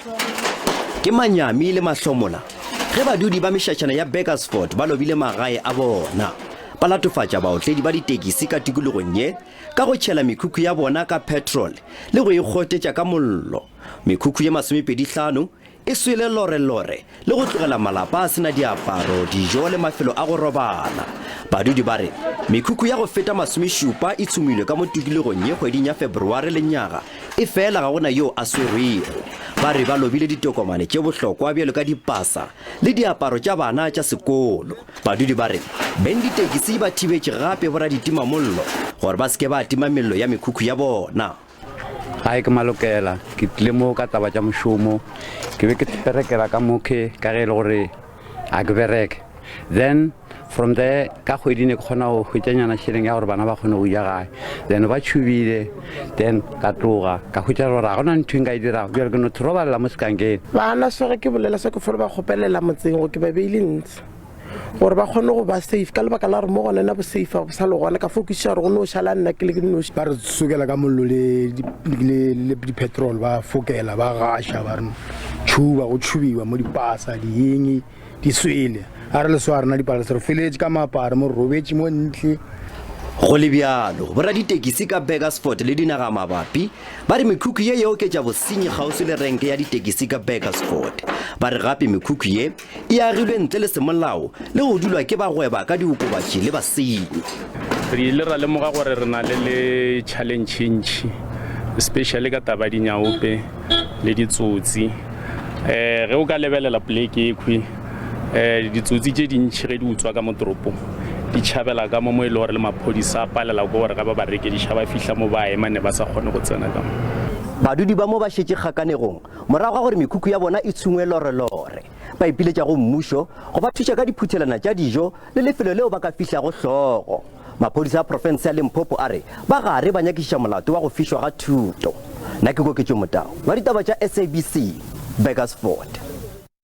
Ke manyami le mahlomola ge badudi ba mešašana ya Burgersfort ba lobile magae a bona. Ba latofatša baotledi ba ditekisi ka tikologong ye ka go tšhela mekhukhu ya bona ka petrol le go e gotetša ka mollo. Mekhukhu ye masomepedihlano e swele lorelore le go tlogela malapa a se na diaparo, dijo le mafelo a go robala. Badudi ba re mekhukhu ya go feta masomešupa e tshumilwe ka mo tikologong ye kgweding ya Febreware lenyaga, efela ga go na yo a swerwego. Ba re ba lobile ditokomane tše bohlokwa bjalo ka dipasa le diaparo tša bana tša sekolo. Badudi ba re bengditekisi ba thibetše gape boraditimamollo gore ba se ke ba tima mello ya mekhukhu ya bona. Gae ke Malokela, ke tlile mo ka taba tša mošomo. Ke be ke berekela ka mokhe ka ge e le gore ga ke bereke. Then from there ka kgwedi ne ke kgona go hwetšanyana šeleng ya gore bana ba kgone go ja gae. Then ba tšhubile, then ka tloga ka hwetša gore ga gona ntho e nka e dirago, bjale ke no robalela mo sekankeng. Bana so ge ke bolela so ke fo ba kgopelela motseng gore ke ba beile ntshe. Gore ba kgone go ba safe ka lebaka la gore mo gona na bo safe ga bo sa le gona ka fo kwešiša gore go no šala nna ke le ke noši. Ba re sokela ka mollo le le di-petrol ba fokela ba gaša ba re tšhuba go tšhubiwa mo dipasa dieng di swele a re le swa rena dipalesa re feletše ka maaparo mo re robetše mo ntle. Go le bjalo, boraditekisi ka Burgersfort le dinagamabapi ba re mekhukhu ye e oketša bosenyi kgauswi le renke ya ditekisi ka Burgersfort. Ba re gape mekhukhu ye E agilwe ntle le semolao le go dulwa ke bagweba ka diokobatši le basenyi. Re ile ra lemoga gore re na le le challenge e ntši especially ka taba ya dinyaope le ditsotsi. Um ge o ka lebelela poleke ekhwi um ditsotsi tše dintši ge di utswa ka mo toropong di tšhabela ka mo mo e le gore le maphodisa a palela ke gore ga ba ba rekediša ba fihla mo ba ema ne ba sa kgone go tsena ka mo. Badudi ba mo ba šetše kgakanegong Morago ga gore mekhukhu ya bona e tshungwe lorelore, ba ipiletša go mmušo go ba thuša ka diphuthelwana tša dijo le lefelo leo ba ka fihlago hlogo. Maphodisa a profense ya Limpopo a re ba gare ba nyakišiša molato wa go fišwa ga thuto. Nna ke Koketšo Motau wa ditaba tša SABC, Burgersfort.